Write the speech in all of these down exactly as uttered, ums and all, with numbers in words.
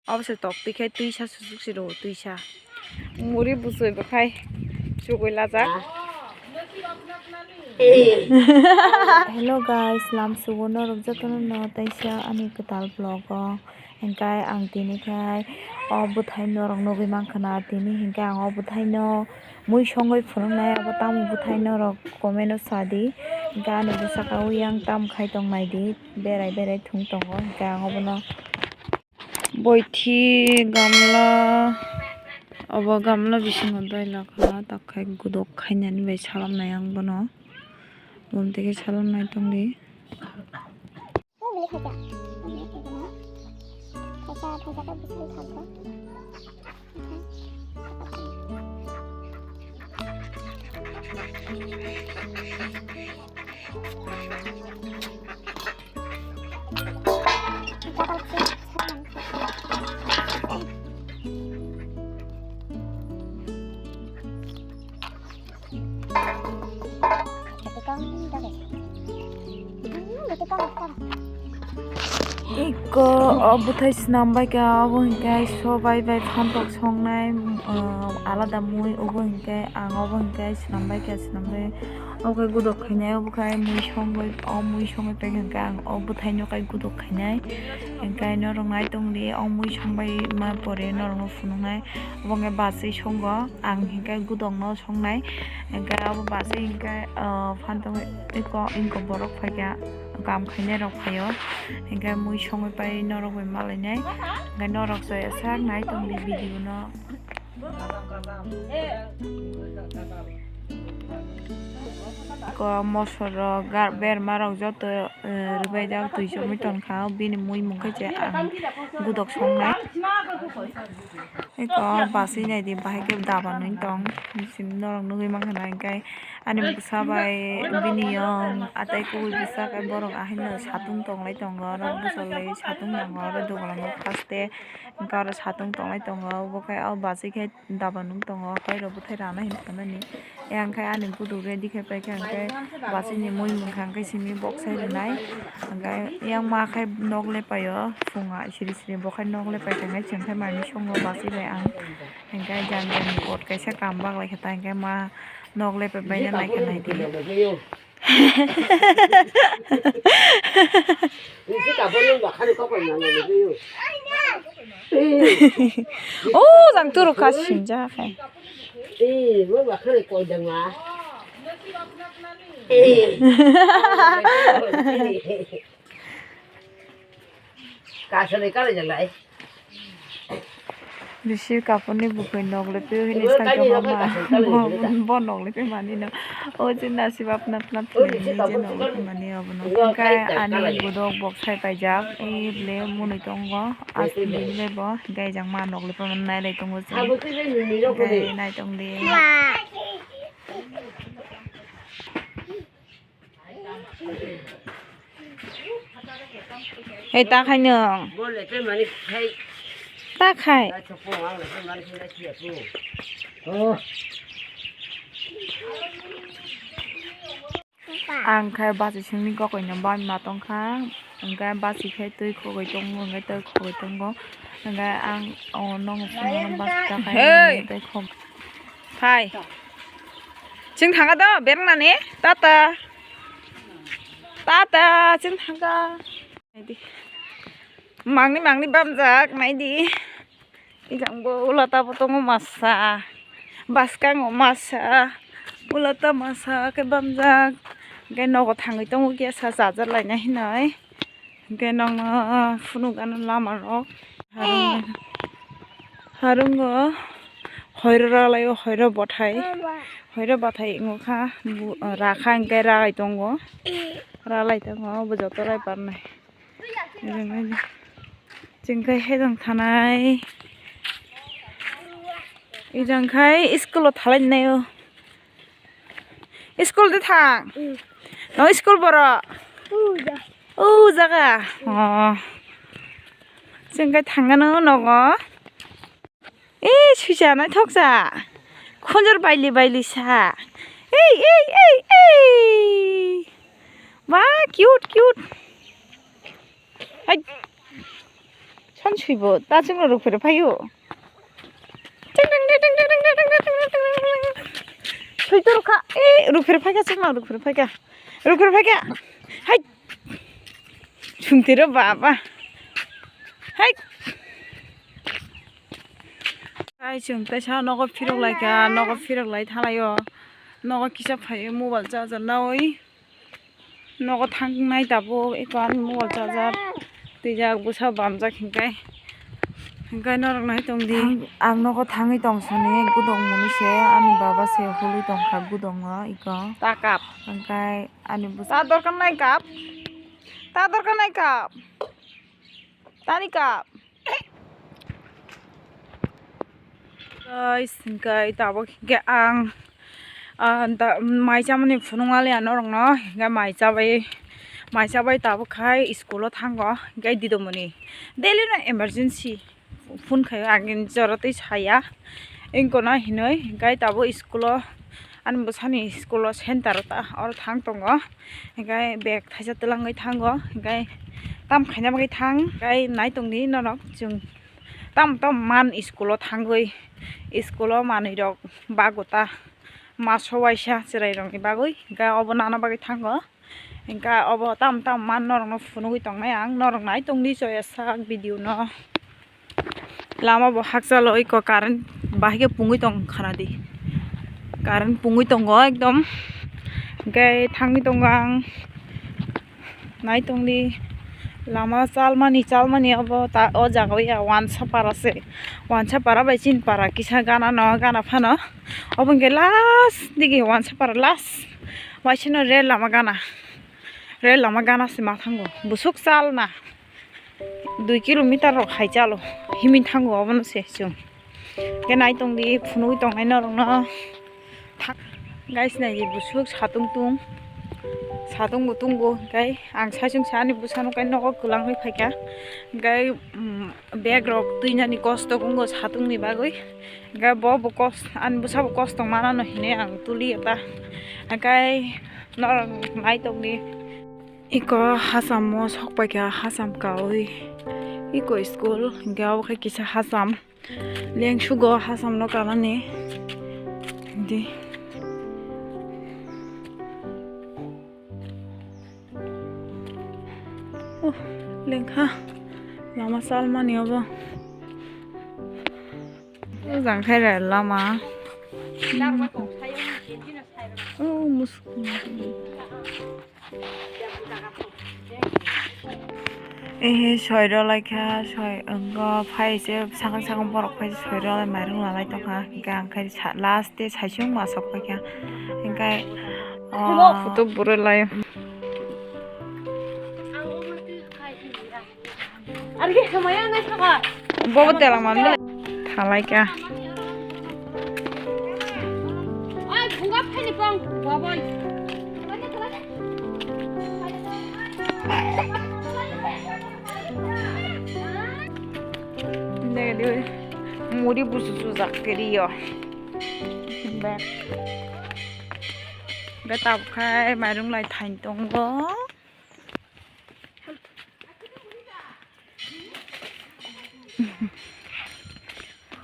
Obo se tok twi khai twisa susuk se rwo twisa. Muri busui bo khai chugui lajak. Hello guys, lam sugo norok jotono no taisa ani kwtal vlog o. Hinkhe ang tini khai o bwthai norok nugui mankha na, tini hinkhe ang o bwthai no mui songwi phunuknai, abo tamo bwthai norok comment o sadi. Hinkhe ani bwsakao yang tam khai tong naidi, berai berai thung tongo, hinkhe ang obono boithi gamla, obo gamla bisingo dai lakha, tak khai gudok khainani bai salamnai ang bono, bumtwi khe salamnai tongdi. Iko o bwthai swnam bai kha, obo hinkhe sobai bai phantok songnai, um, alada mui, obo hinkhe ang obo hinkhe swnam bai kha, swnam bai. Obo khe gudok khainai, obo khe mui songwi, o mui songwi paikha hinkhe ang o bwthaino khe gudok khainai. Hinkhe norok nai tongdi, o mui songbai ma pore norokno phunuknai. Obo khe bachwi songo, ang hinkhe gudokno songnai. Hinkhe abo bachwi hinkhe, ah, phantok iko, inko borok phaikha, kam khainai rok phaio. Hinkhe mui songwi pai norok bai malainai. Hinkhe norok se sak nai tongdi video no. Ko mosoro gar berma rok joto, eh, rwbaijak twi chomwi tongkha, bini mui mungkhe je ang gudok songnai. Eko bachwi naidi bahai khe daba nwi tong, norok nugwi mankha na, hinkhe ani bwsa bai bini yong atai kubui bwsa khe borok ahaino satung tonglai tongo, oro bwcholwi satung nango, oro doganango haste hinkhe oro satung tonglai tongo, obo khe o bachwi khe. Daba nung tongo, hoi rok bwthai rana hin sanani. Yang khai ani guduk ready khai paikha, hingke bachini mui mungkha hingke simi boksai rwnai. Hingke yang ma khai nok lepaio, phunga siri siri bo khai nok lepai tongkhe, chwng khai manwi songo bachi bai ang. Hingke jang jang ni pot kaisa kam bak lai khe ta, hingke ma nok lepai baina nai khe nai di. O jang turu kha sinja khe. Kasari kala jalai. Bisi kapurni bukui nok lepe hini sai tongma bo, bo nok lepe mani no. O je nasi bapna pna pini je nok lepe mani obono. Hingke ani budok boksai paijak, e ble mwnwi tongo, asli bini bai bo, hingke ejang ma nok lepe mani nai lai tongo chwng. Hingke nai tong di. Hei, ta khai nwng. Ta khai. Ang khai bachwi songni kokoi no bamna tongkha, hingke bachwi khai twi khogoi tongo, hingke twi khogoi tongo, hingke ang o nokni phunukno bachwi ta khai twi khogoi. Phai. Chwng thangkha do, bereng nani. Tata. Tata, chwng thangkha. Naidi. Mangni, mangni bamjak, naidi. Ijang bo ulata bo tongo masa. Baskango masa. Ulata masa khe bamjak. Hingke nogo thangwi tongo kisa chajar laina hinoi. Hingke nokno phunuk ano lama rok. Harung, harungo hoiro ralaio, hoiro bothai. Hoiro bothai wngkha, bu-, rakha hingke ralai tongo. Ralai tongo, bo joto rai parnai. Chwng khai hejong thanai. Ejang khai school o thalai nai o. School de thang. Mm. No school boro. O jaga. Oh. Chwng khai thangano nogo. Ei, swisa naithok sa. Khunjur baili baili sa. Ei, ei, ei, ei. Ba, cute, cute. Hai. Phone swibo, ta chwngno rukphre phaio. Ting, ting, ting. Swi to rukha. Eh, rukphre phaikha chwngno, rukphre phaikha. Rukphre phaikha. Hai. Sungtiro baba. Hai. Ai chwng teisa nogo phirok laikha, nogo phirok lai thalaio. Nogo kisa phaio mobile charger nawi. Nogo thangnai tabuk eko ani mobile charger twijak bwsa bamjak hinkai, hinkai norok nai tongdi. Ang nogo thangwi tongsani gudok mwnwi se ani baba se hului tongkha gudokno eko. Ta kap. Hinkai ani bwsa. Ta dorkar nai kap. Ta dorkar nai kap. Tani kap. Guys, hinkai tabuk hinkai ang, ah, da, mai chamani phunukna liya norokno, hinkai mai chabai, mai chabai tabuk khai school o thango, hinkai didimoni daily no emergency phone khaio, agini jora tei saya, wngkona hinwi, hinkai tabuk school o, ani bwsani school o center o ta, oro thang tongo, hinkai bag thaisa twlangwi thango, hinkai tam khaina bagwi thang, hinkai nai tongdi norok chwng. Tam tam man school o thangwi, school o manwi rok bago ta maso waisa chwrai rokni bagwi, hwnkhe obo nana bagwi thango. Hwnkhe obo tam tam man norokno phunugwi tongnai ang, norok nai tongdi choya sak video no. Lama bo hakchalo eko current bahai khe pungwi tong khana di, current pungwi tongo ekdom, hwnkhe thangwi tongo ang. Naitongdi lama chalmani chalmani obo ta o jaga o ya wansapara se, wansapara bai chini para kisa gana no gana phano obo hwnkhe last digi wansapara last waisano rel lama gana, rel lama gana se ma thango bwswk chalna dui kilometer rok hai chalo himwi thango obono se chwng. Hwnkhe naitongdi phunugwi tongnai norokno. Guys, naidi bwswk satung tung, satung bo tungo, hwnkhe ang saichung sa ani bwsano kai nogo kwlangwi phaikha, hwnkhe, um, bag rok twinani kosto wngo satungni bagwi, hwnkhe bo bo kos-, ani bwsabo kosto manano hinwi ang tuliya ta, hwnkhe norok naitokdi. Eko hachamo sokpaikha, hacham kaui, eko school, hwnkhe obo khe kisa hacham. Lengsugo hasamno kanani. Di. Oh, lengkha. Lama salmani obo. O jang khe rel lama. Oh, mus-, Ehe, soi rw lai kha, soi wngkha, phai se sakang sakang borok phai se soi rw lai, mairung lalai tongkha, hwnkhe ang khai sa-, last day saichung ma sok paikha, hwnkhe, oh, photo bwrwi lai. Bobo telang manwi thalai kha. Muri busu sujak kiri yo. Bag. Bag tabuk khai mairung lai thain tongo.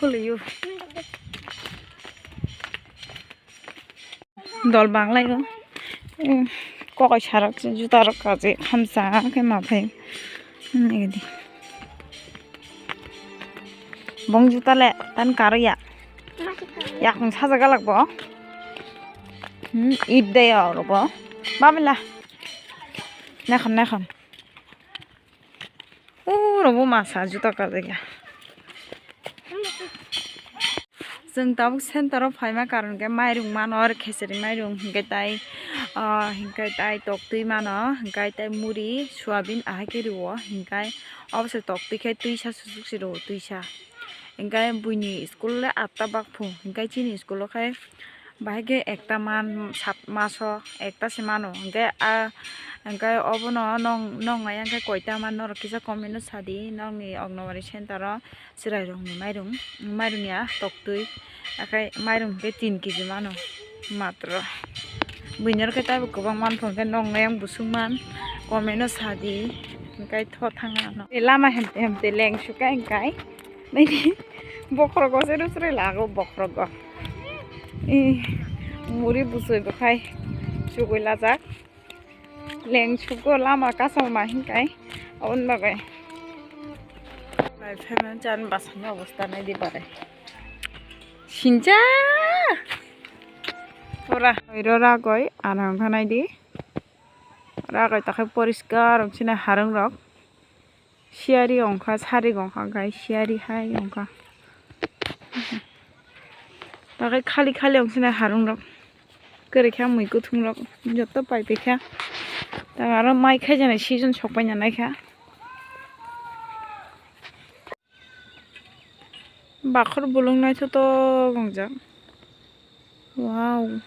Huluyo. Dol banglaio. Kokai sarak juta rok kaje hamsa khe ma phai. Nigdi. Bong juta le tan karo ya. Yakung saja galak bo. Hmm, id de ya oro bo. Babila. Nakham nakham. Uro bo masa juta kajak ya. Chwng tabuk center o phaima karon khe mairung mano, oro khesari mairung hinkhe tai, ah, hinkhe tai toktwi mano, hinkhe tai muri, soyabin ahai khe rwo, hinkhe obo se toktwi khe twisa susuk se rwo twisa. Hinkhe buini school le atta bakphu, hinkhe chini school o khe bahai khe ekta man sat maso ekta se mano, hinkhe a, hinkhe obono nong, nong ayang khe koita man norok kisa comment o sadi, nongni Anganwadi center o. Chwrairokni mairung, mairung ya toktwi, akhai mairung hwnkhe tin kg mano matro. Buini oro khe taibo kwbang manpha hwnkhe noknai ang busuk man, comment o sadi. Hingkai tho thang ano. Lama hemte hemte leng suka hingkai. Nini bokhorok o se rusre lago bokhorok o. I muri busui bokhai sugui lajak. Leng sugo lama kasama hingkai. Aboni bagwi. Lai phaimani chan basani obostha nai di bare. Sincha. Pura. Oiro ragoi ano hingkha nai di. Ragoi takhai poriskar wng sinai harung rok. Siyari wngkha, sari wngkha, gai siyari hai wngkha. Takhai khali khali wng sinai harung rok. Kwrwi kha mui kuthung rok joto pai pai kha. Tang aro mai khai jani season sok pai nanai kha. Bakhor bolong naithotok wngjak. Wow.